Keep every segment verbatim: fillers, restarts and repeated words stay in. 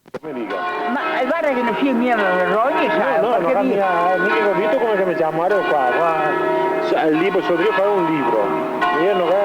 Me diga. Ma, eh, varda che no xe mia rogne, sa, no, no, parché no, mi, eh, mi digo, dito come che me ciamo, varda qua, qua, sa, el libro, so drio fare un libro. Mi no ga,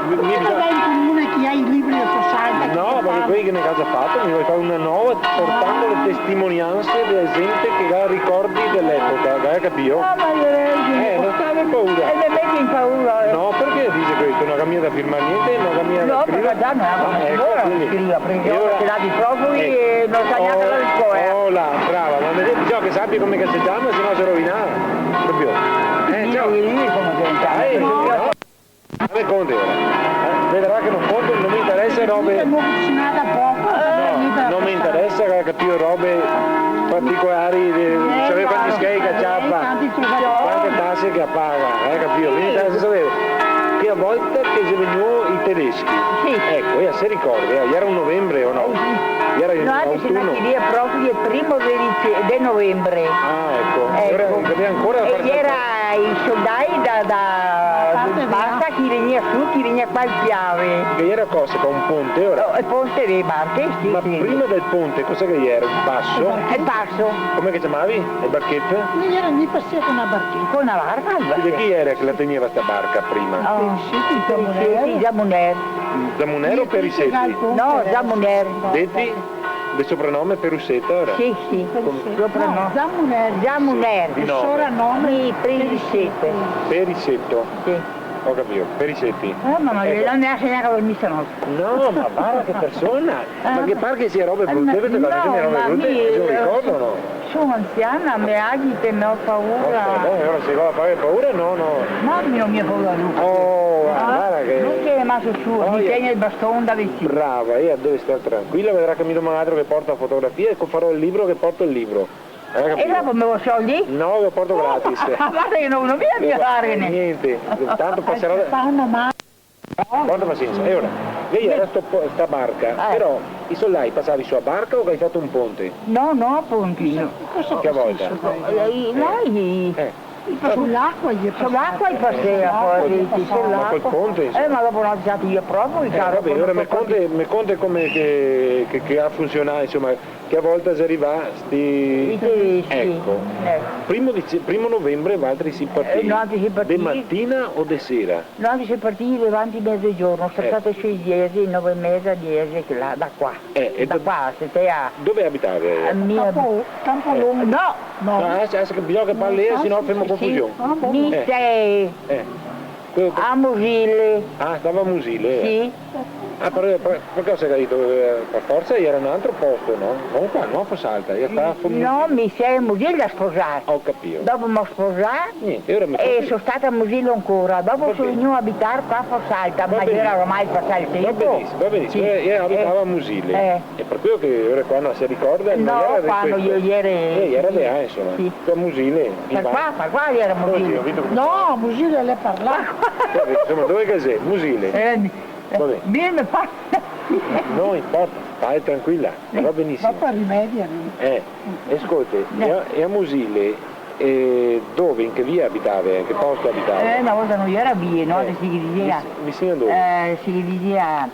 mi, mi... Ma bisogna... Dove va in comune che i ga i libri de Fossalta? No, parché quei che ne ga già fato, mi vojo fare una nova portando le testimonianze dela gente che ga ricordi de l'epoca, ga capìo? Ah, ma io... Eh, no stare paura. E me mete in paura, eh. No, parché dixe questo? No ga mia da firmare gnente, no ga mia da scrivare. No, parché già no, ah, eco, alora quindi, scriva, parché e ora, se dà dei profughi, eco, e no sa gnanca la scola. Oh, oh, là, brava, ma me, bisogna che sapia come che se ciama, se no se rovina. Proprio. Eh, ciò. Dì, dì, come che se ciama. Dai, no. Me conti ora. Eh, vedarà che no conto, no me interesa robe. Io no go cusinà da poco, no, eh, no me interesa, ga capìo, robe particolari, de, eh, saver quanti schei che ciapa, quante tase che paga, eh, capìo? Sì. Me interesa saver che a volta che xe vegnù i tedeschi. Sì. Eco, ela se ricorda, eh, iera un novembre o no? Eh, sì. Iera in autuno? No, noaltri semo nati via proprio el primo de dice-, de novembre. Ah, eco. Eco. Iera, capìo, ancora... E iera i soldai da, da basta, chi vegnea su, chi vegnea qua el Piave. Che iera cosa, qua un ponte, ora? Oh, el ponte dele barche, sì, sì. Ma prima del ponte cosa che iera? Un paso? El paso. Come che ciamavi? El barcheto? No iera gnanca paso co na barcheta. Co na barca? E de chi iera che la tegneva sta barca prima? Oh, Periseti, Zamuner. Periseti, Zamuner. Zamuner o Periseti? No, Zamuner. Deti? De sopranome Peruseta, ora? Sì, sì. Come? Sopranome. No, Zamuner. Zamuner. Sì, di nome. Soranome? Sì, Periseta. Periseto. Sì. Go capìo, Periseti. Eh, ma, ma no me lasea gnanca dormir stanote. No, ma varda che persona. Ma che par che sia robe brute, eh, ma, che no, robe brute, ma mi, eh, ricordo, no? So anziana, me agito, me go paura. Ok, beh, ora se va a fare paura, no, no. Ma mi no go mia paura, Luca. Oh, varda che... No te, ma so sciura, mi tegno el baston da vicin. Brava, ela deve star tranquila, vedarà che mi doman altro che porto la fotografia e co farò el libro che porto el libro. Eh, capìo? E dopo me vol soldi? No, lo porto gratis. Varda che no, no mi... Eh, gnente, tanto pasarà... Fa una ma- Porta pasiensa. E ora, lei iera sto po-, sta barca, però i soldai pasavi su a barca o che i ga fato un ponte? No, no, ponte. Che volta? Eh, là, eh, su l'acqua i pasea. Su l'acqua i pasea, po, sì, su l'acqua. Ma col ponte, insoma. Eh, ma dopo no se sa proprio, eh, caro, vabè, ora me conte, me conte come che, che, che ga funsionà, insoma, che a volta xe rivà sti... I tedeschi. Eco. Eh. Primo dice-, primo novembre valtri si partì. Eh, noaltri si partì. De matina o de sera? Noaltri se partì davanti mezogiorno, xe stà sui diese, nove e meza, diese, che là, da qua. Eh, e da qua, se te a... Dove abitave? A mia... Campo, Campo Longo. No! No. No, eh, se, se, bisogna che parli, eh, se no femo confusion. Sì. Mi stavo a Musile. Ah, stava a Musile, eh. Sì. Ah, però, però, parché se ga dito, eh, par forsa iera un altro posto, no? No qua, no a Fossalta, iera stà a Musile. No, mi stavo a Musile a sposar. Go capìo. Dopo me go sposà. Gnente, ora me conti. E so stata a Musile ancora, dopo so vegnù a abitar qua a Fossalta, ma iera ormai pasà el tenpo. Va benisimo, va benisimo. Sì. Eh, eh, abitava a Musile. Eh. E par quelo che ora qua no se ricorda, no iera de queste. No, quando mi iera... Eh, iera de là, insoma. Sì. Qua a Musile, par qua, par qua iera Musile. Oddio, ho capito. No, Musile l'è par là. Vabbè, insoma, dove che xe? Musile. Eh, mi, eh, va ben. Vien, fa. No importa, sta tranquila, va benisimo. Dopo rimedia, no? Eh, e scolti, e a, e a Musile, eh, dove, in che via abitave? In che posto abitave? Eh, na volta no iera vie, no? Eh, che se diseva, vici-, vicino a dove? Eh, se diseva,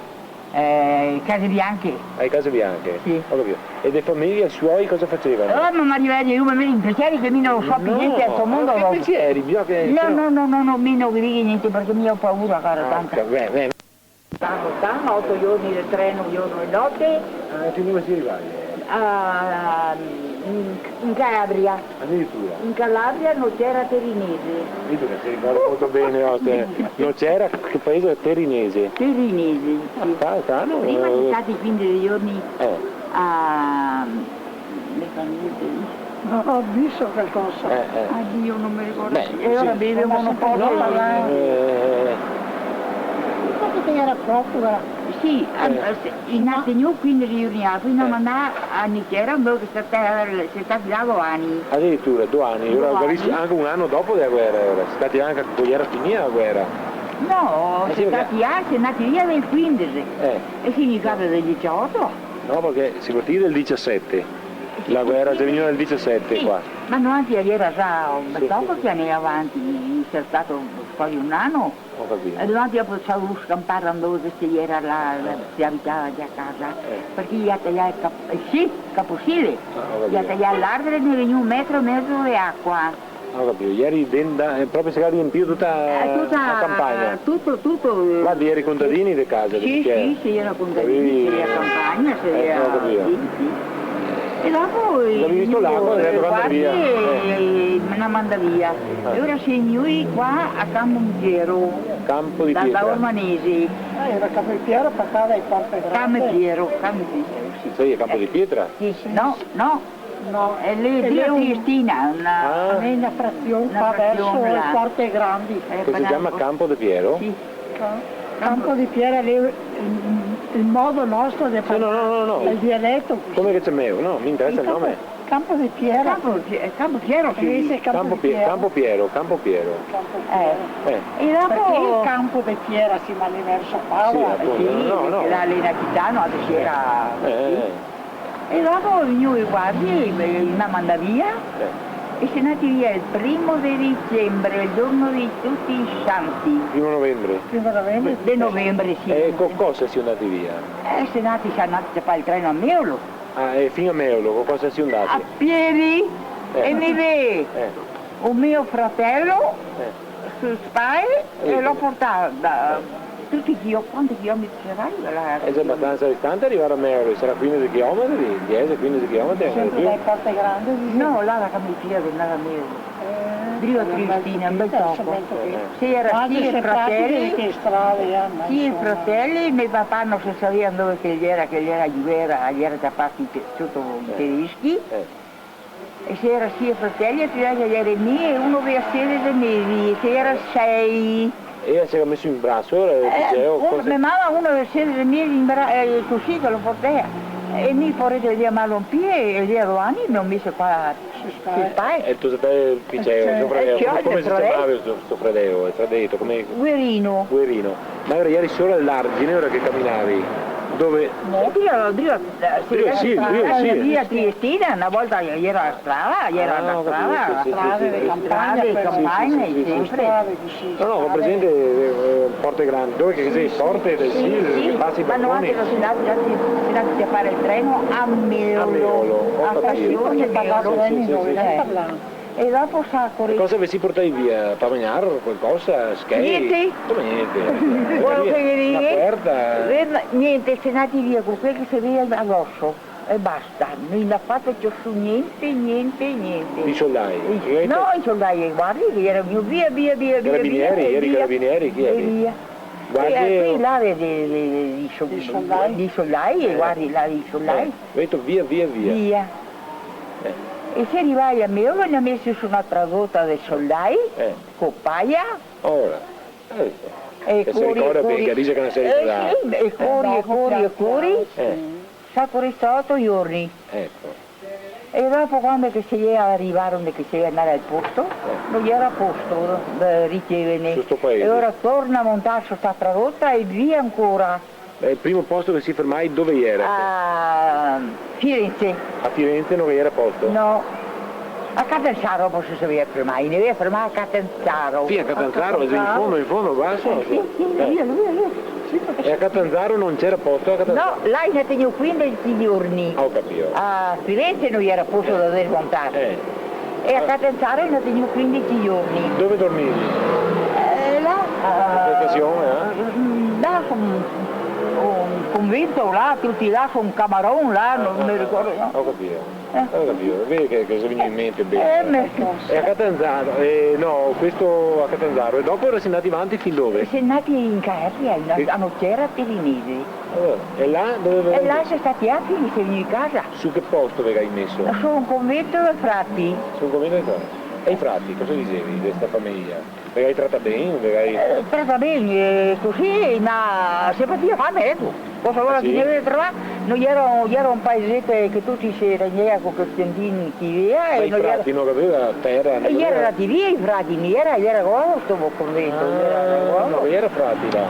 eh, Case Bianche. Ah, le Case Bianche? Sì. Go capìo. E de fameja suoi cosa fasevano? Oh, ma, ma rimedia, mi, mi, in piacere che mi no so pì gnente a sto mondo, no. No, che piaceri, bisogna che... No, no, no, no, no, mi no digo gnente parché mi go paura, cara, tanta. Ah, beh, beh. Stamo, stamo, oto giorni de treno, giorno e note. Ah, e dove si riva? Ah, in, in Calabria. Adiritura. In Calabria, Nocera Terinese. Vedi che se ricorda molto bene, oste. Nocera, che paese? Terinese. Terinese, sì. Sta-, strano, eh. Prima siamo stati quindici giorni a, le famiglie. No, ho visto qualcosa. Eh, eh. Ah, Dio, non mi ricordo più. Beh, sì. E ora beviamo un po' di... Eh. Perché te iera profuga? Sì, eh, eh, sì, i n'à tegnù quindici giorni, poi i n'à mandà a Nocera, che xe stà, xe stà là do ani. Adiritura, do ani. Do ani. Ora, anca un ano dopo dela guera, ora. Xe stà anca co iera finìa la guera. No, eh, sì, xe stati anca, xe nati via del quindici. Eh. E finì qua del diciotto. No, parché se partì del disisete. La guera xe vegnua del disisete qua. Sì, ma no, anca iera già, sì, dopo sì, che ne avanti, xe stà quasi un ano. Go capìo. E doman dopo so scampà dove che se iera là, eh, se abitava là casa, eh, parché i ga taià el cap-, eh, sì, caposile. Ah, go capìo. I ga taià l'arbore e ne xe vegnù un metro e mezo de acua. Ah, go capìo. Ieri den-, da-, eh, proprio se ga riempìo tuta, eh, tuta la campagna. Tuto, tuto, eh. Ma ieri contadini de casa, sì, sì, sì, iera contadini, sì, la campagna, sì, eh, go capìo. Sì, sì. E dopo, eh, visto l'acua, eh, guardi, eh, me la manda via. Eh. E ora se vegnui qua a Campo Piero. Campo di Pietra. Da, da Ormanese. Ah, iera Campo di Pietra, pasava ai Porte Grande. Campo Piero, Campo Piero, sì. Sì, Campo di Pietra? Sì, sì. No, no. No, eh, lì, lì xe un, Triestina, una, ah, xe una frasion qua verso le Porte Grandi. Eh, che se ciama Campo de Piero? Sì. Ca-, Campo di Pietra, lì, el, el modo nostro de parlar, no, no, no, no, el dialeto. Come che se ciama? No, me interesa el nome. Campo di Pietra. Campo Pie-, eh, Campo Piero, sì. Sì, sì, Campo Pie-, Campo Piero, Campo Piero. Campo Piero. Eh. E dopo parché el Campo de Pietra, sì, ma lì verso Paola. Sì, apunto, sì, no, no, parché là, lì in Aquitano, là che iera, eh, sì. Eh, eh. E dopo vegnui qua, sì, me, me la manda via, eh, e se n'è ndati via el primo de dicembre, el giorno de tuti i santi. Primo novembre. Primo novembre? De novembre, sì. E co cosa sio ndati via? Eh, se n'è ndati, se n'è ndati a far el treno a Meolo. Ah, e fin a Meolo, co cosa sio ndati? A pie. Eh. E mi ve, eh, un me fradel, eh, su spale, eh, e lo portava da tuti i chilo-, quanti chilometri sarà? Eh, xe abastansa distante rivar a Meolo, sarà quindese chilometri, diese, quindese chilometri, anca de pì. Senpre dai Porte Grande, sì. No, là da Campo Piero, là da Meolo. Eh, drio Triestina, un bel toco. Eh. Se iera sie fradei, che strade, eh, ma sie insoma. Fradei, me papà no se savea dove che el iera, che el iera in guera, el iera ciapà soto i tedeschi. Eh. E se iera sie fradei, e se iera mi, e uno gavea sedese mesi, e se iera sei. E se ga meso in braso, ora, eh, piceo, un, cosa? Me mama, uno gavea sedese mesi in bra-, eh, cusì che lo portea. E mi, poareto, el gavea mal a un pie, e el gavea do ani, me lo ga meso qua su spale. E el to fradeo piceo, eh, so fradeo, eh, come, come se ciamava sto, sto fradeo, el fradeto, come? Guerino. Guerino. Ma ora ieri sora l'argine, ora che caminavi, dove? No, drio, drio, eh, drio, sì, drio, sì. Via Triestina, na volta iera strada, iera na strada. Ah, ho capito, sì, sì, sì, sì. Strade de campagna, sì, sì, sì, sempre. Strade cusì. No, no, go presente, eh, Porte Grande, dove che xe Porte del Sil, che pasa i barconi. Ma no, anca se n'è ndati, se n'è ndati a far el treno a Meolo. A Meolo, ho capito. A stasion de Meolo. Sì, sì, sì, sì. E dopo sa cosa... E cosa ve si portai via? Par magnar qualcosa? Schei? Gnente. Come gnente? Quelo che ghe digo. Na coerta? Eh, ma gnente, se n'è ndati via co quel che se vea doso. E basta, no i ne ga fato ciò su gnente, gnente, gnente. I soldai? I, no, i soldai, guardi, che iera via, via, via, via, via. Carabinieri, ieri carabinieri, chi xe? E via. Guardie. E, eh, quei là de, de, de, de, de so-, de soldai, de soldai, eh, guardi là, de soldai. Eh, vedo, via, via, via. Via. Eh. E se rivai a Meolo, ne ga meso su na tradota de soldai, eh, co paia. Ora. Eh, e che se cori, ricorda ben, cori. Che dixe che no se ricorda. Eh, sì, e cori, e cori, e cori. Eh. Sa, cori sta oto giorni. Eco. E dopo, quando che se iera rivà, onde che se iera ndà al posto, eh, no iera posto, eh, ricevene. Su sto paese. E ora torna a montar su sta tradota e via ancora. E el primo posto che se fermai dove iera? A Firenze. A Firenze no iera posto? No. A Catanzaro dopo se savea fermar, i ne gavea fermà a Catanzaro. Sì, a Catanzaro, in fondo, in fondo, baso? Eh, sì, sì, via, via, via. Sì, parché... E a Catanzaro no iera posto a Catanzaro? No, là i ne ga tegnù quindese giorni. Ah, ho capito. A Firenze no iera posto da desmontar. Eh. E a Catanzaro i ne ga tegnù quindese giorni. Dove dormivi? Eh, là, a... Che stasion, eh? Mm, là, un, un convento là, tuti là, un camaron là, no me ricordo, no? Ho capito. Eh. Ho capito. Vedi che, che se vien in mente ben. Eh, me... E a Catanzaro, eh, no, questo a Catanzaro. E dopo se n'è ndati avanti fin dove? Se n'è ndati in Calabria, a, a Nocera Pirinese. Eh, e là dove... E là se xe stati anni, se vegnui casa. Su che posto ve gai meso? Su un convento de frati. Su un convento de frati. E i frati, cosa disevi de sta fameja? Ve gai tratà ben? Ve gai... Eh, tratà ben, eh, cusì, ma se patia fame, eco. Cosa voleva... Ah, sì? Che ghe ne trovà? No, iera, iera un paeseto che tuti se ragnea co questi andini che i vea. Ma e i no iera frati no gaveva tera, no gaveva? E iera ndati via i frati, no iera, iera groso sto convento, iera groso. Ah, no iera frati là.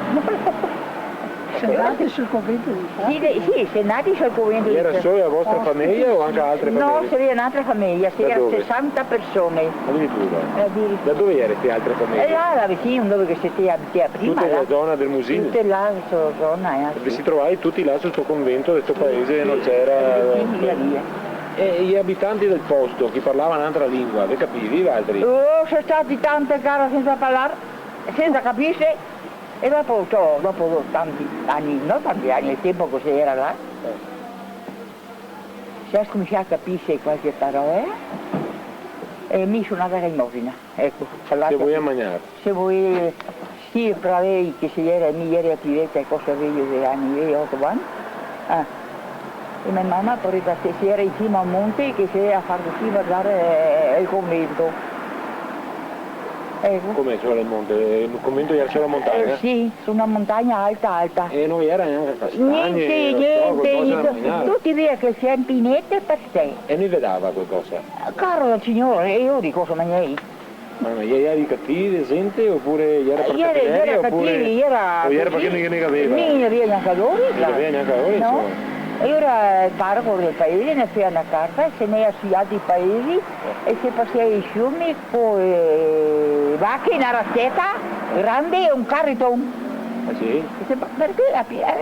Andati sul convento de San... Sì, de-, sì, se ndati sul convento de San... Iera solo la vostra fameja o anca altre fameje? No, se vea n'altra fameja, se iera sesanta persone. Adiritura. Eh, adiritura. Da dove iera ste altre fameje? E là, là vicino, dove che se te abitava prima, là. Tuta la zona del Musil? Tuta la so-, zona, eh, sì. Ve si trovai tuti là su sto convento de sto paese, sì, no iera... Sì, via, via. E i abitanti del posto, che parlava n'altra lingua, ve capivi, valtri? Oh, se stati tante, caro, sensa parlar, sensa capirse. E dopo, ciò, dopo tanti ani, no tanti ani, el tempo che se iera là, eh, se ga scominsià a capirse qualche parola, e mi so ndata a limosina, eco, parlà. Se voea magnar. Se voea, sì, fra lei che se iera, mi iera pì vecia, cosa vecia, de ani, eh, oto ani. Ah. E me mama, poareta, se, se iera in sima al monte, che se iera a far cusì, vardar, eh, el convento. Eco. Come, sora el monte? Eh, el convento iera sora la montagna? Eh, sì, su na montagna alta, alta. E no iera gnanca castagne, gnente, no so, gnente, qualcosa da gnente. Magnar? Tuti via che se pinete par se. E no i ve dava qualcosa? Caro Signore, e mi cosa magnei? Ma no, i iera cativi de zente, opure i iera par... Eh, i iera, i iera cativi, i iera cusì. O iera parché no i ghe ne gaveva? No i ghe ne gaveva gnanca lori, no i ghe ne gaveva gnanca lori, no, insoma. E alora el paroco del paese ne fea na carta e se ne ndea sui altri paesi e se pasea i fiumi co, eh, vache, na raseta grande e un careton. Ah, sì? E se pa-, parché la pi-, eh,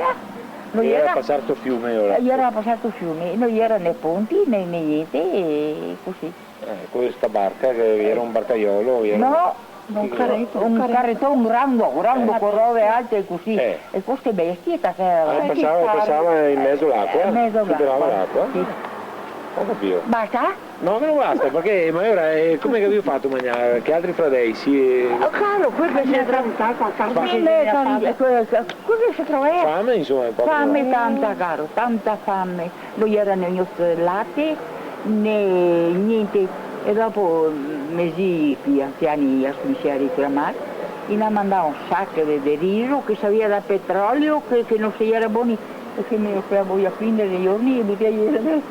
no iera... Iera pasar sto fiume, alora. Eh, iera pasar sto fiume, no iera né ponti né, né gnente, e cusì. Eh, co sta barca, che iera un barcaiolo, iera... No, un careto, un careton grando, grando, eh, co robe alte cusì. Eh. E co ste bestie tacava... Ah, pasava, pasava in mezo l'acqua? In mezo l'acqua, superava l'acqua? Sì. Go capìo. Basta? No, che no basta, parché, ma alora, eh, come che gavìo fato a magnar? Che altri fradei, sì, eh? Oh, caro, quel che se trovava, quel che se trovava. Fame, insoma, un po'. Fame tanta, caro, tanta fame. No iera né gnostro del late, né gnente. E dopo, mm, me zii pì anziani, i ga scominsià a reclamar, i ne ga mandà un saco de, de riso che savea da petrolio, che, che no se iera boni, e che me lo fea boiar quindese giorni e butà iera nel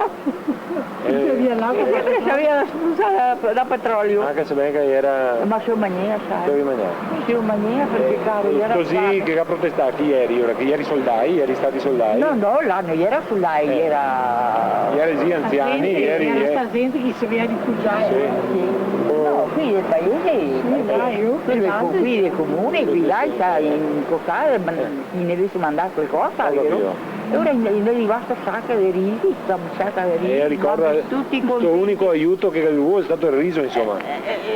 late. Eh. Che savea da spruzar da, da petrolio. Anca se ben che iera... Ma se lo magnea, sa. Se lo magnea. Se lo magnea, parché, eh, caro, eh, iera... Cusì, caro. Che ga protestà, chi ieri, alora? Che ieri soldai? Ieri stati soldai? No, no, là no iera soldai, eh, iera... Ieri sì, anziani, ieri, iera, eh, sta zente che se vea rifugià. Sì. Sì. Oh. No, qui del paese, sì, dai, oh, qui del co-, qui del comune, qui là, sa, in Cosare, ma, eh, i ne gaveva mandà qualcosa, vero? Go capìo. E alora i ne, i ne ga dà sto saco de risi, sta buciata de risi, e ricorda, tuti contenti. Sto unico aiuto che gaveva vuo xe stà el riso, insoma. Eh,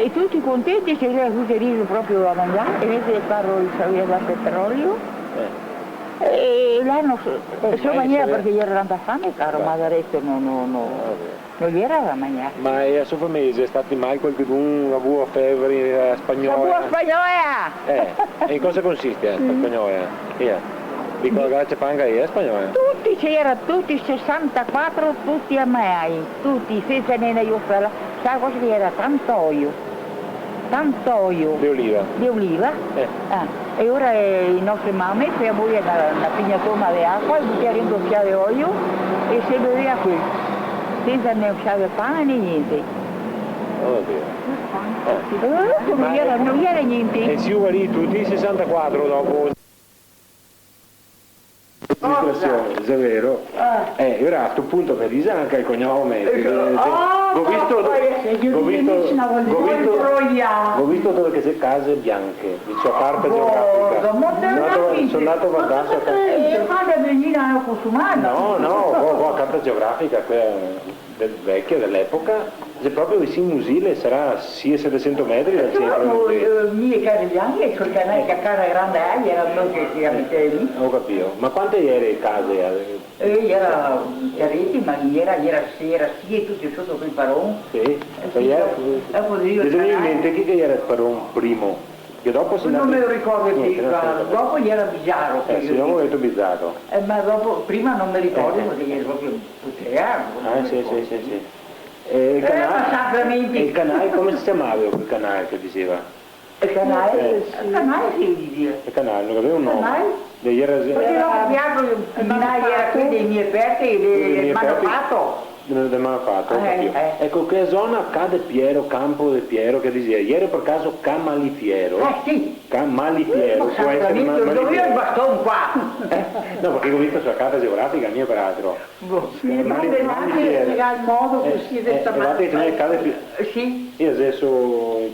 eh, e tuti contenti, se gaveva tuti el riso proprio da magnar, e invese el caro el saveva da petrolio. Eh. E là no so, eh, insoma, iera, parché iera tanta fame, caro, eh, ma del resto no, no, no, ah, sì, no iera da magnar. Ma e a so fameja xe stati mai qualchedun, ga vuo febre, eh, spagnola? La spagnola! Eh, e in cosa consiste, eh, sta spagnola? Eh, de cosa che la se fa anca, eh, spagnola? Tuti, se iera tuti, sesantaquatro, tuti amai, tuti, sensa né na iostrela. Sa cosa che iera? Tanto oio. Tanto oio. De oliva? De oliva. Eh. Ah, e alora, eh, i nostri mame fea boiar na, na pignatona de acua e butea dentro un fià de oio e se bevea quel. Sensa né un fià de pan né gnente. Oh, Dio. Eh. Eh, no iera, no iera gnente. E se i ga lì tuti, sesantaquatro dopo. Cosa? Xe vero. Ah. Eh, alora a sto punto me dise anca el cognome, che, ah, che, go visto, go visto, go visto, go visto dove che xe case bianche, de so carta geografica. Son ndà, son ndà a vardar so carta. Eh, quando vegnea cusumà? No, no, go, go a carta geografica, quela de-, vecia, de l'epoca, xe proprio vicin Musile, sarà sie, setesento metri dal centro de Musile. Eh, mi e case bianche, sul canal, che casa granda xe, iera noi che, che abitava lì. Eh, go capìo. Ma quante iera case? Eh, iera parecie, ma iera, iera, iera sie tuti soto quel paron. Sì. Eh, sì, dopo, dopo iera el canal. Me vien in mente chi che iera el paron primo, che dopo se... No me lo ricordo pì, gnente, no, guarda, dopo iera Bizzaro, eh, sì, dopo gavì Bizzaro. Eh, ma dopo, prima no me ricordo, eh, eh, parché iera proprio... Ah, sì, sì, sì, sì. E el canal, ma sacramenti! E el canal, come se ciamava quel canal che dixeva? El canal? Eh. El canal se dixeva. El canal, no gaveva un nome? Canal? Iera... Parché no, el canal iera quel dei miei peti, de... Quel dei miei peti? Manofato. De, de Manfato, ho capito. Eh, eh. Eco, che zona ca de Piero, Campo de Piero, che dixea, iero par caso ca Malipiero? Eh, sì. Ca Malipiero, eh, può essere, ma, sacramento, Malipiero. Dove ho il bastone qua? Eh, no, parché go visto su la carta geografica mia, peraltro. Boh. Sì, eh, Mali-, Malipiero. Anche spiegare il modo così, eh, de eh, chiamare. Guardate che non è caso più. Eh, sì. Io adesso...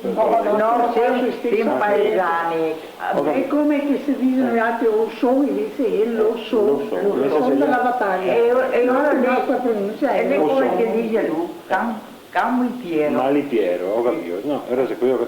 No, no, sì, sì, paesani. Ho capito. È come che se dice noi altri, o so, invece è lo so, lo so, lo so della battaglia. E, e ora la nostra pronuncia è lo so. E come che dice lui? Cam-, Campo Piero. Malipiero, ho capito. No, era quello che,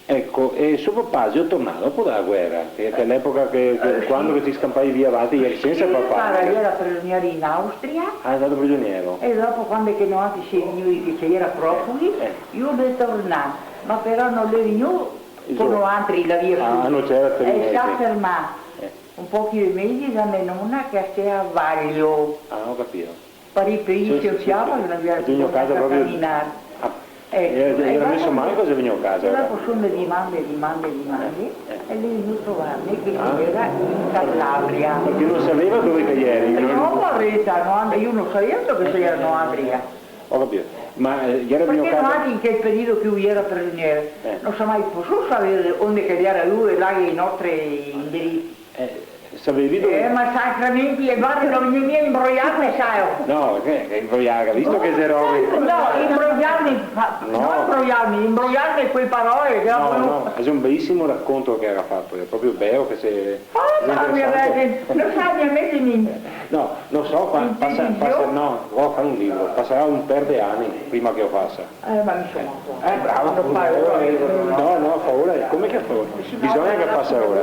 ecco, e suo papà xe tornà dopo della guerra, che, che all'epoca che, che, eh, sì, quando che ti scampavi via, va, ti ieri senza papà. Sì, papà iera prigioniero in Austria. Ah, è stato prigioniero. E dopo, quando che noi si, che c'era profughi, eh, eh, io devo tornare, ma però non le vegnù. Insomma, con altri la via, ah, su. Non c'era per i mesi. E s'ha fermà. Eh. Un pochi de mesi da me nona che stea a Vaglio. Ah, ho capito. Par i paesi, sì, sì, sì, sì. Che la via, bisogna casa proprio caminare. Ah, eco, eh, e era messo manco se vegniva a casa, e dopo, allora. Son de dimande, dimande, dimande, eh, eh, e lì vegnù trovarme che, ah, iera in Calabria. Perché non sapeva dove che ieri, no? No, poreta, no, io non savevo che iera in Calabria. Ho capito. Ma, eh, iera... Parché vegnù a casa? Noi in quel periodo che io iera prigioniero, eh, non so mai potuto sapere onde che iera lui e là i nostri indirizzi. Eh, sapevi dove? Eh, ma sacramenti, e guarda, non mi imbroiarme, sai. No, che, che imbroiarme, visto che xe robe... No, imbroiarme, ma no, no imbroiarme, imbroiarme quei parole che... No, no, è un bellissimo racconto che ha fatto, è proprio bello che se... Oh, no, mi rende, non sa neanche niente. No, non so, qua, passa, passa, no, voglio fare un libro, passerà un per de anni prima che lo faccia. Eh, ma mi son morto. Eh, bravo, pure. No, no, fa ora, come che fa ora? Bisogna che passa ora.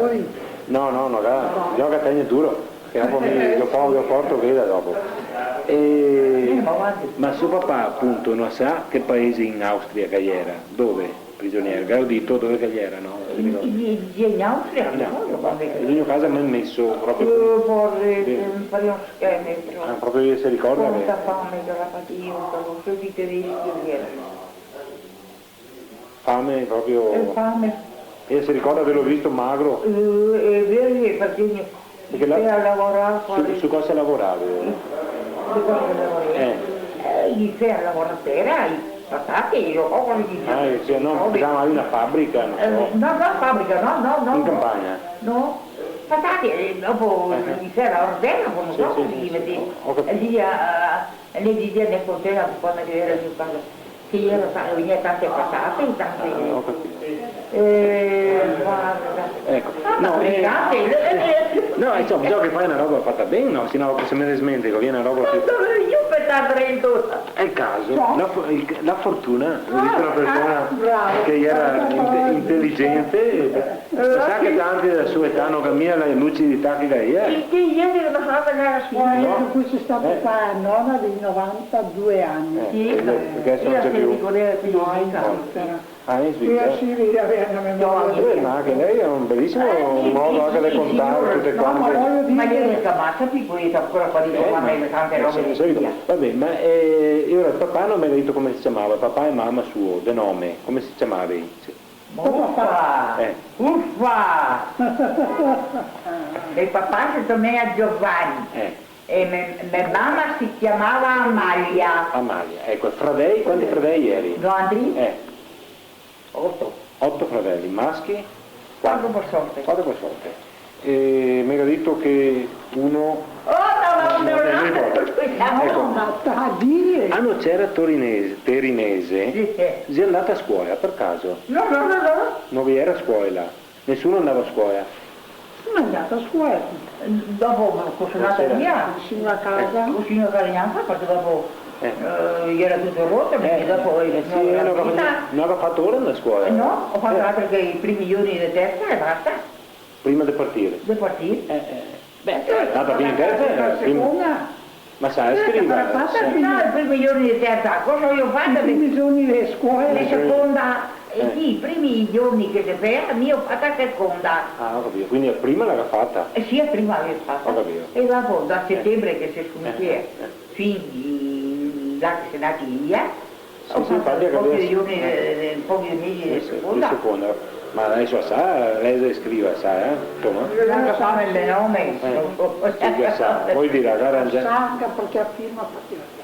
No, no, no, dai, bisogna che tegna duro, che dopo mi, lo po-, lo porto via dopo. E, ma suo papà, appunto, non sa che paese in Austria che iera, dove? Prigioniero, che ho detto dove che iera, no? In, in, in Austria, no? Io quando... E lui in casa mi ha messo proprio... Eh, porre, sì, eh, mi pare un schema, però. Ah, proprio se ricorda che... Quanta fame che la fatia, che i tedeschi iera. Fame proprio... Eh, fame. E se ricorda averlo visto magro? Eh, è vero, perché... Perché la... Iera a lavorare, su, su cosa lavoravi? Su cosa lavoravi? Eh. Eh, iera a lavorare, iera i patate, io, come che si dice? Ah, sì, no, pensavo a una fabbrica, non so. Eh, no, no, fabbrica, no, no, no. In campagna? No. Patate, eh, dopo, eh, iera a ordere, non so come si dice. Sì, sì, sì, sì. Ho capito. E lì, eh, e lei dixea, ne contava quando che iera in casa, che iera ta-, vegnea tante patate, tante... Ah, ho capito. Eh, guarda. Ecco. Ah, ma no, eh, brillante, eh, eh. No, insomma, bisogna che fai una roba fatta bene, no? Se no, se me ne smentego, viene una roba più... Ma dove io per star dentro? È il caso, la fo-, il, la fortuna, ho visto una persona che iera inte-, intelligente, e sa che tanti della sua età non cammina la lucidità che iera. Sì, sì, ieri che andava a scuola. No. Ieri qui c'è stata qua a nona dei novantadue anni. Eh, sì, perché adesso non c'è più. Io se ricordo più. No, in Svizzera. Ah, in Svizzera? Qui a Siviglia aveva una memoria. Eh, ma anche lei ha un bellissimo modo anche di contare tutte quante. No, ma voglio dire... Ma io mica massa, poi io ancora qua dico, eh, ma tante robe di via. Va bene, ma, eh, e ora il papà non mi ha detto come si chiamava, papà e mamma suo, de nome, come si chiamavi? Uffa! Eh. Uffa! Me papà se ciamava Giovanni. Eh. E me, me mama se ciamava Amalia. Amalia, ecco, e fradei, quanti fradei ieri? Noantri? Eh. Oto. Oto fradei, maschi? Quatro par sorte. Quatro par sorte. E me ga dito che uno... Oh, no, no, no, no, no, no, no, no. Ecco. Ma sta a dire. Ah, no, c'era torinese, terinese? Sì, sì. Xe andata a scuola, per caso? No, no, no, no. No vi era scuola? Nessuno andava a scuola? Sono andata a scuola. Dopo, co sono andata via, vicino a casa. Vicino a casa, perché dopo, eh, iera tuto roto, perché dopo, eh, sì, no, no, no ga fato ora andar a scuola. Eh, no, ho fatto altro che i primi giorni di terza e basta. Prima de partire? De partire. Eh, eh. Beh, eh, andata via in terza, eh, prima. Seconda. Ma sa scrivere? Eh, sì. No, i primi giorni de terza, cosa go fato? I primi giorni de scuola. De seconda, eh, sì, i primi giorni che se fea, mi go fato a seconda. Ah, ho capito, quindi a prima la ga fata? Eh sì, a prima la go fata. Ho capito. E dopo, da setembre che se scomincia, eh, eh, fin là che se nati via, Sì, sì, infatti ho capito. Pochi giorni, eh, pochi mesi de seconda. De seconda. Ma adesso sa, lei se scrive, sa, eh? Insomma. Anca fame el nome. Eh, sì, già sa. Vuol dire, la gara già... Sa anca perché la firma partita.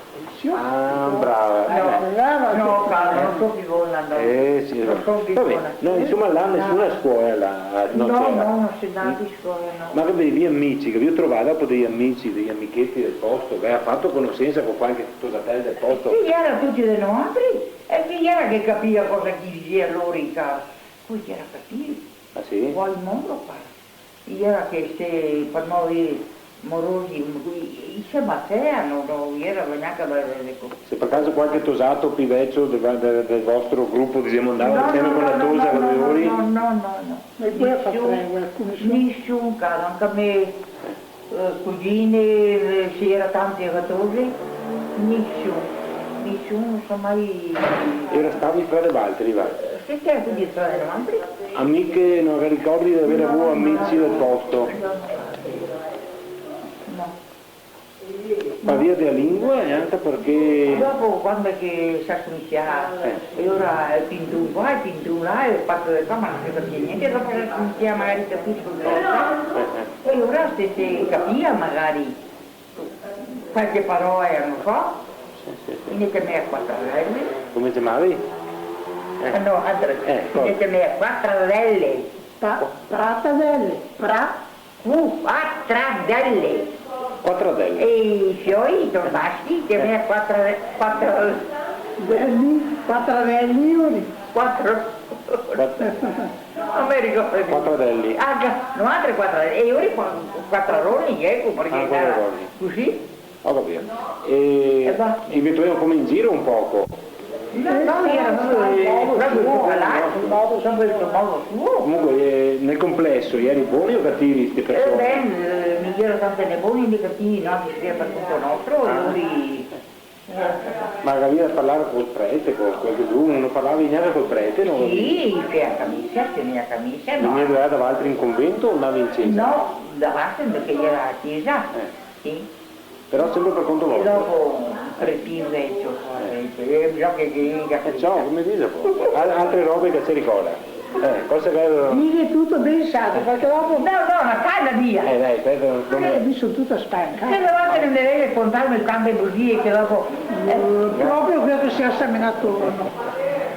Ah, brava. No, eh. No, cara, no so pì bona, no. Eh, sì, no so pì bona. Vabbè, no, insoma, là nesuna scola, là, no, no, no se ndava a scola, no. Ma che bei amici che gavì trovà, dopo dei amici, dei amicheti del posto, che gavì fato conosensa co qualche tosatel del posto? Sì, i era tuti de noaltri, e chi era che capìa cosa che i disea lori, cara? Cui che era capìo? Ah, sì? Vuoi mondo, cara? I era che se, par no dir morosi, i, i se batea, no, no i era gnanca da, da, eco. Se par caso qualche tosato pì vecio del, del, del vostro grupo, disemo, ndava insieme co na tosa, co due ori? No, no, no, no, no. E poi fa tre, eh, come so? Nisun, cara, anca me, eh, cugine, eh, se i era tanti a tosi, nisun, nisun, no so mai. E restavi fra de valtri, va? Sì, sì, tuti fra de valtri. Amiche, no te ricordi de aver avuo amici del posto? No. Par via dea lingua e anca parché... Dopo, quando che se ga scominsià, eh, e ora el pintun qua, el pintun là, e parto de qua, ma no se capìa gnente, dopo se ga scominsià magari capir qualcosa. Eh, eh. E ora se, se capìa magari qualche parola, no so. Sì, sì, sì. I ne ciamea quatradele. Come te ciamavi? Eh. Eh, no, altre. Eh, i ne ciamea quatradele. Pa-, pratadele, pra- Uh, quatradele. Quatradele. E i fioi, i torbaschi, che, eh, me quatra-, quatra-, Deli, quatradeli, ori. Quatro. Quat-, no me ricordo pì. Quatradeli. Ah, già, noaltri quatradeli. E ori qua-, quatraroni, eco, parché... Ah, quatraroni. Cusì. Go capìo. E... E va. I ve trovea come in giro un poco? No, no, i era proprio, eh, proprio scolalati. In modo, senpre in modo suo. Comunque, eh, nel compleso, i era boni o cativi ste persone? Eh, beh, eh, ghe n'era tanti de boni e de cativi, no? Che se vede par conto nostro, ah, e lori, eh. Ma gavì da parlar col prete, co qualchedun, no parlavi gnanca col prete, no? Sì, i fea camisa, i tenea camisa, no? Vegnea da valtri in convento o ndavi in cesa? No, davanti, parché i era a cesa, eh, sì. Però senpre par conto vostro. E dopo, cretin vecio, eh, eh, bisogna che, che, che... Eh, ciò, come dixe po'? Al-, altre robe che se ricorda. Eh, cosa che... Dighe tuto ben sato, parché dopo... No, no, ma cala via. Eh, dai, speta, no, no. Eh, mi son tuta stanca. Che le volte che me vede contarme tante bugie che dopo, eh. Eh, proprio quel che se ga semenà atorno.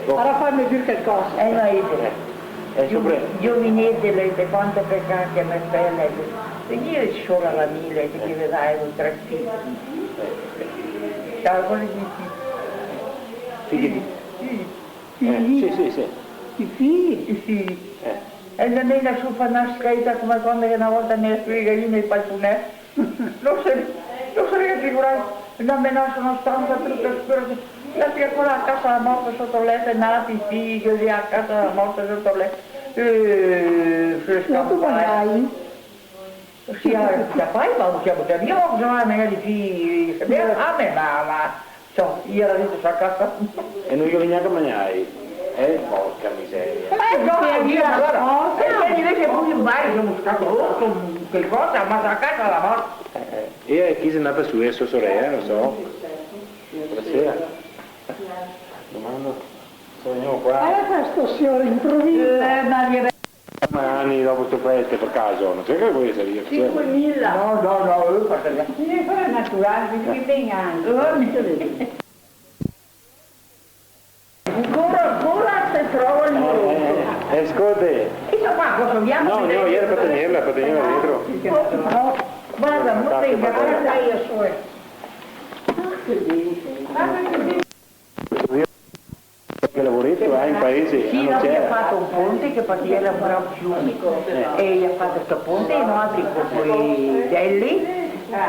Dopo. Farà farme dir qualcosa. Eh, no, io... Eh. Eh, gio-, sopra- giovinete, le, le quante pecà che me fele, che io sola la mile, che, eh, ghe dava tre figli. Eh. Ciao, come si dice? Figli di? Sì. Eh, sì, sì, sì. I figli? I figli. Eh. E la me ga su fa na scheta come quando che na volta me ga su le galine e i palpunè. No se, no se ricorda, no me ga su na stansa tuta scura. La tira fora la casa da morte soto el leto e ndava a pipì, che lì la casa da morte soto el leto. Eh, se scampava. Ma tu magnavi? Sì, ah, te fai, ma no se butava via, ma bisogna magari, sì, se avea fame, ma, ma, insoma, i era dentro sta casa. E no i gavea gnanca magnà, eh? Porca miseria. Eh, no, eh, io, allora, e se invese pure in bar, insoma, un scatolotto, un qualcosa, ma la casa da morte. Eh, eh. E chi xe ndata su? Xe so sorela, no so. Buonasera. Domando. Sono qua. Eh, questo signore improvviso. Eh, Maria Be- Ma ani dopo sto prete, par caso? No xe che voi saria, che... Sinquemila. No, no, no, eh, parché... Sì, quela xe naturale, parché che vien ani. Eh, mi se vede. Ancora, ancora se trova el... Eh, eh, eh, scolta. Questa qua, poso via? No, no, iera par tegnerla, par tegnerla dentro. No, varda, no te... Varda, dai, su, eh. Che lavoreto, eh, in paese? Sì, no, no, i ga fato un ponte che partiva da un fiume. Eh. E i ga fato sto ponte e noaltri co quei deli,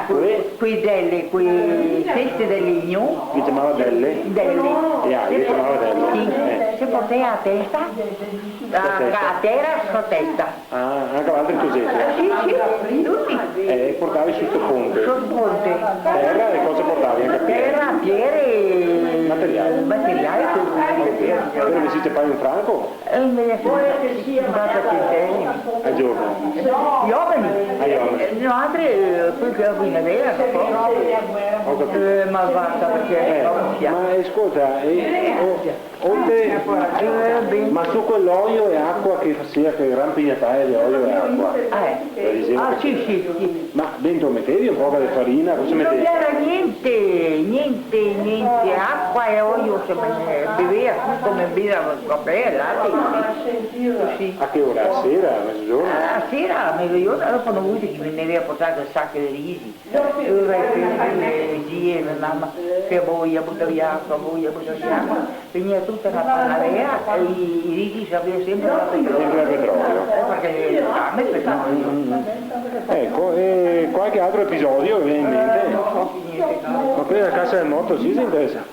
co-, quei deli, quei ceste de legno. Li ciamava dele? Dele. Eh, ah, li ciamava dele. Sì, eh, se portea a testa, a, a tera, so testa. Ah, anca valtri cusì? Sì, sì, tuti. Eh, portavi su sto ponte? Sul ponte. Tera e cosa portavi? Anca piere? Tera, piere, materiale. Materiale, tuto. Vero che se te paghi un franco? E invese sì, sì, vado a sentir. Al giorno? Gli omeni. Ah, gli omeni. Eh, noaltri, eh, quei che venivano, no? Ho capito. Eh, ma basta, perché... Eh, ma scolta, eh, o-, onde, eh, ben, ma su quel oio e acua che faseva, che gran pignatela de oio e acua? Eh. Che dixeva... Ah, sì, sì, sì. Ma dentro metevi un poco de farina, cosa metevi? No ghe gera gnente, gnente, gnente, acua e oio se me-, beveva tuto, me beveva cafè, late, cusì. A che ora? A sera? A mezogiorno? A sera, a mezogiorno, dopo no vuto che me gaveva portà el saco de risi. E ora che me dixeva me mama, che boia, buta via acua, boia, buta via acua. Vegneva tuta na panarea e i, i risi i saveva senpre da petrolio. Senpre da petrolio. Eh, parché el fame, petrolio. Mm, mm, mm. Eco, e qualche altro episodio che ve vien in mente? Eh, no so più gnente, no. Ma quela dela casa del morto, sì, xe interesa-?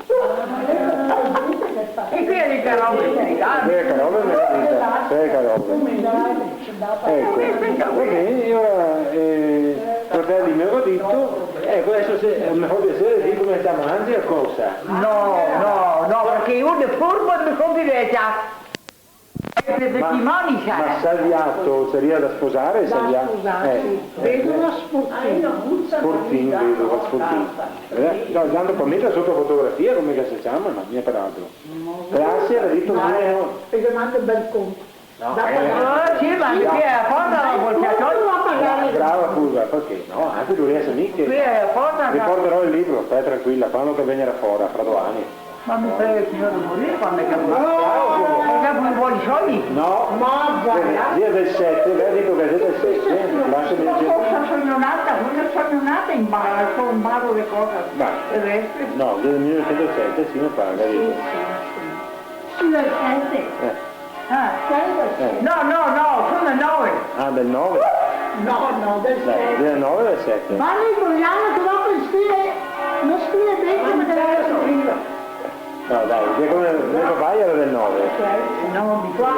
E quela dele caroghe, sì, dai. Quela dele caroghe, sì, quela dele caroghe. Eco, va ben, e ora, eh, fratelli, me go dito, eco, deso se, eh, me fa piaser dir come se ciama, Angela cosa? No, no, no, parché mi de furbo me son diversa. Ma, ma Salviato, saria da sposar, Salviato? Da sposar, eh, sì. Vedova Sportin. Sportin, vedova Sportin. Eh, no, tanto par meter soto fotografia, come che se ciama, no, mia par altro. Grazie, l'ha detto. No, eh, e domande un bel conto. No, eh. Oh, sì, ma qui a Forna no vol più. Brava, furba, parché no? Anca doria saver che... Qui a Forna no. Riporterò el libro, sta tranquila, quando che vegnerà fora, fra do ani. Ma me frega el signor de morir quando che... Oh! E dopo no vol i soldi? No. Ma va là. Via del sete, vedi che xe del sete, eh? Lasciami dire. Ma cosa, son nata, cosa son nata in bar, son in bar de cosa? Ma... E resto? No, del mile novecentosette, sì, me pare, sì, capito? Sì, sì. Sì, del sete. Eh. Ah, sete? Eh. No, no, no, son del nove. Ah, del nove? No, no, del sete. Dai, del nove o del sete? Parla in italian che dopo scrive, no scrive ben come che devo scrivere. No, dai, che come, me papà gera del nove. No, mi qua.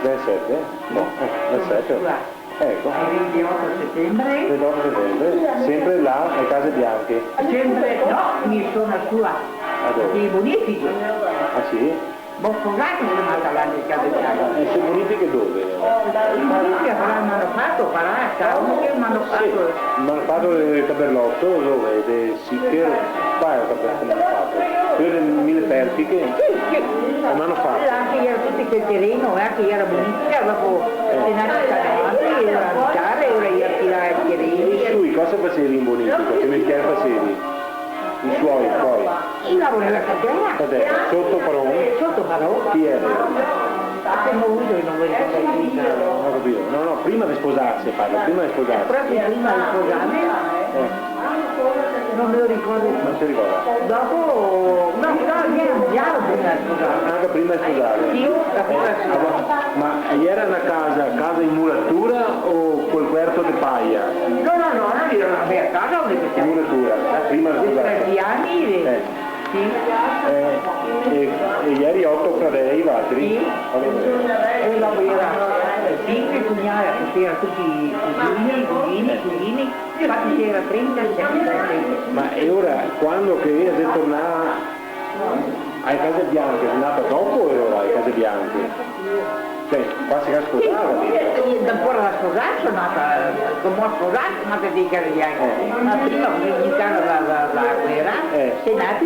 Del sete? Boh, eh, del sete. Qua. Eco. El ventioto setembre. Ventioto setembre, senpre là, a Case Bianche. Senpre, no, mi son sua. A dove? Dee bonifiche. Ah, sì? Bosco Gato, che me ga parlato de Case Bianche. E ste bonifiche dove? Bonifiche, però, me ga fato, però, sa, come che me ga fato? Sì, me ga fato el taberlotto, dove? De Sì, che ero, qua ero, come fato? Queo del mile pertiche? Sì, sì. E me ga fato. Là che gera tuto quel tereno, eh, che gera bonifica, dopo, eh, se nati davanti, e ora abitare, e ora i ga tirà i tereni. E i sui, cosa fasevi in bonifica? Che mestier fasevi? I sui, poi? I lavorava a tera. A tera, soto paron? Soto paron. Chi gera? Che no go vuto, no me ricordo più. Go capìo. No, no, prima de sposarse, parlo, prima de sposarse. Proprio prima de sposarme. Eh. No me lo ricordo più. No se ricorda? Dopo, no, no, gera, gera prima de sposarme. Anca prima de sposarse? Sì, da prima de sposarme. Eh, ma, ma gera na casa, casa in muratura o col coerto de paia? No, no, no, no, gera na bela casa, come se ciama? Muratura, prima de sposarse. Tre ani, eh. Eh. Sì. Eh, e, e geri oto fradei, valtri? Sì. Alora. E dopo gera, sì, che cugnà, parché gera tuti cugini, cugini, cugini, infati gera trentasete fradei. Ma e ora, quando che ela xe tornà a Case Bianche, xe ndà dopo e ora a Case Bianche? Cioè, qua se ga sposà, capìo? Sì, sì, dopo la sposà, son ndata, come sposà, son ndata de Case Bianche. Eh. Ma prima, prima de la, la, la guera, eh, se ndà,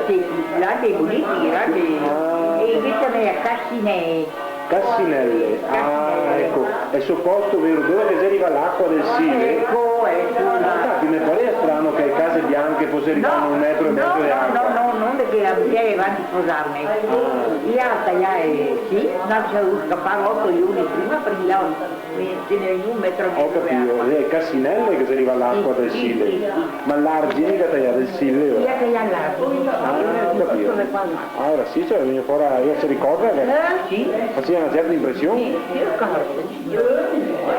se, là de bonifiche, là de, ah, e invese a me a Cassinè. Cassinelle, ah, eco, xe sto posto, vero, dove che se riva l'acua del Sile? Eco, eco. Infati me parea strano che Case Bianche fose rivà a un metro e mezo de acua. No, no, no, no, parché abitava avanti sposarme. Ah. Ea taià, eh, sì, ma bisogna scapar oto giorni prima, parché là no ghe n'era un metro e mezo de acua. Go capìo, xe Cassinelle che se riva l'acua del Sile. Sì, sì, sì. Ma l'argine che taià del Sile, oh. Ea taià l'argine. Ah, go capìo. Tuto de qua là. Alora sì, cioè, vien fora, ea se ricorda che... Eh, sì. Faseva na certa inpresion. Sì, sì, ricordo, sì.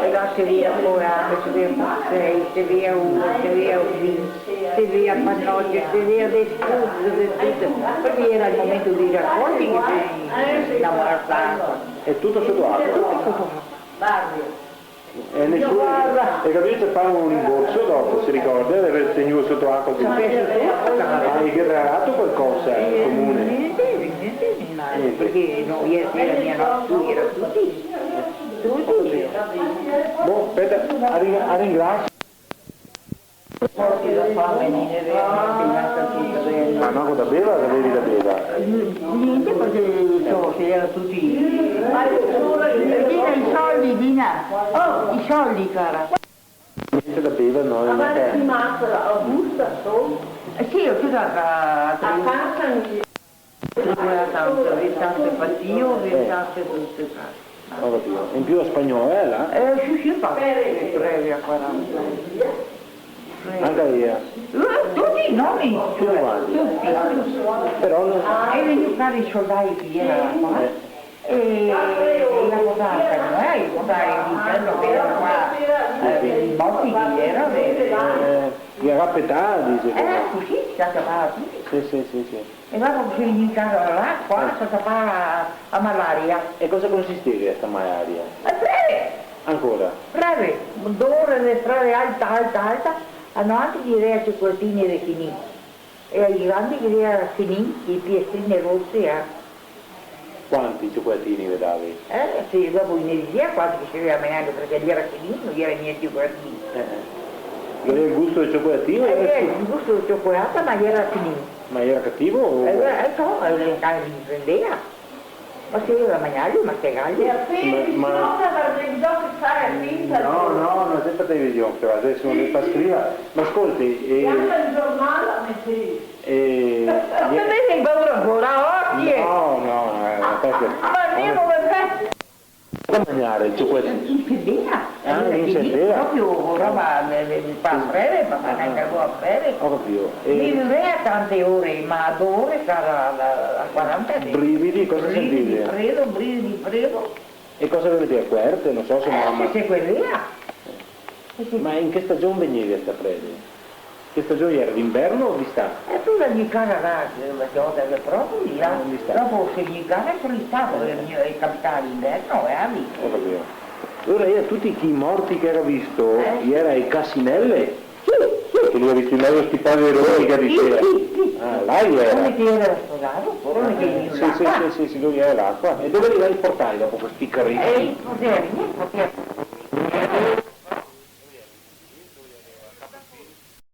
E là se vea forase, se vea pasei, se vea ue, se vea vin, se vea panoce, se vea de tuto, de tuto. Parché gera el momento dei racolti che se inamorava. E tuto soto acua? Tuto soto acua. E nesuni, e capìo, se fa un rimborso dopo, se ricorda de aver tegnuo soto acua tuto? Sì, sì, sì. Ah, e ghe ga regalato qualcosa al comune? Eh, gnente, gnente, gnente. Parché no, ieri sera mia no, tu ieri tuti, tuti. Bon, speta, a rin-, a ringrasio. Forti da fame, no? Ma no, da bever, da bever, da bever. Gnente, parché, insoma, se iera tuti. Dina, i soldi, Dina. Oh, i soldi, cara. Invese da bever no, no. Ma va, eh, si massa, Augusta, so. Eh sì, io chiudo a, a, a casa, mi... Ci voleva tanto, aver tante patie, aver tante tutte cose. Ho capito. In più la spagnola, eh, là? Eh, sì, sì, fa tre a quaranta. Anca ela? Eh, tuti i nomi. Tuti quanti? Tuti, tuti. Però no... E vegnea a far i soldai che iera qua. Eh. E, e la portava, eh, la portava in inferno, che iera qua, eh, i morti che iera, eh. Eh, i rapetà, dixe. Eh, cusì, se ciapava tuti. Sì, sì, sì, sì. E varda che se vegnea in casa là, qua, eh, se ciapava a malaria. E cosa consisteva sta malaria? E preve! Ancora? Preve, dore, preve alta, alta, alta, a noantri ghe iera cioccolatine de chinin, e ai grandi ghe iera chinin, e piestrine rose, eh. Quanti cioccolatini ve davi? Eh, sì, dopo i ne dixea quanti che se doveva magnar, parché iera chinin, no iera gnente cioccolatini. Eh, eh. Gaveva el gusto del cioccolatino? Eh, eh, el gusto de cioccolata, ma iera chinin. Ma iera cativo o? Eh, eco, eh, el prendea. Ma se doveva magnarli, mastegarli. Ma, ma... No, no, no xe par television, però deso no se fa scrivare. Ma scolti, eh... E anca el giornale, metì. Eh, ma te vedi che paura ancora, oie? No, no, eh, ma perché? Ma andiamo, perché? Da magnare, ciò, questo. Incendiea. Ah, incendiea. Proprio roba, eh, eh, fa preve, ma fa anca roba preve. Ho capito. E... Mi vivea tante ore, ma do ore sarà la, la quaranta. Brividi, cosa sentite? Brividi, fredo, brividi, fredo. E cosa ve metea, coverte? No so se... Eh, mama... se, se covea. Eh, sì. Ma in che stagion vegnea sta preve? Che stagion iera, d'inverno o d'istà? E prima de gnir casa là, eh, la volta che proprio là, ah, d'istà. Dopo se gnir casa par l'istà, parché el mio, el capitava d'inverno, eh, a mi. Ho capito. Alora iera tuti chi morti che iera visto, eh, iera e Casinelle? Sì, sì. Che lu ga visto in mezo sti poveroni che dixea. Sì, sì, sì. Ah, là iera. Come che iera sposà, come che... Eh, sì, sì, sì, sì, sì, lu iera là, qua. E dove li ga portai dopo questi carini? Eh, cos'era? Niente, parché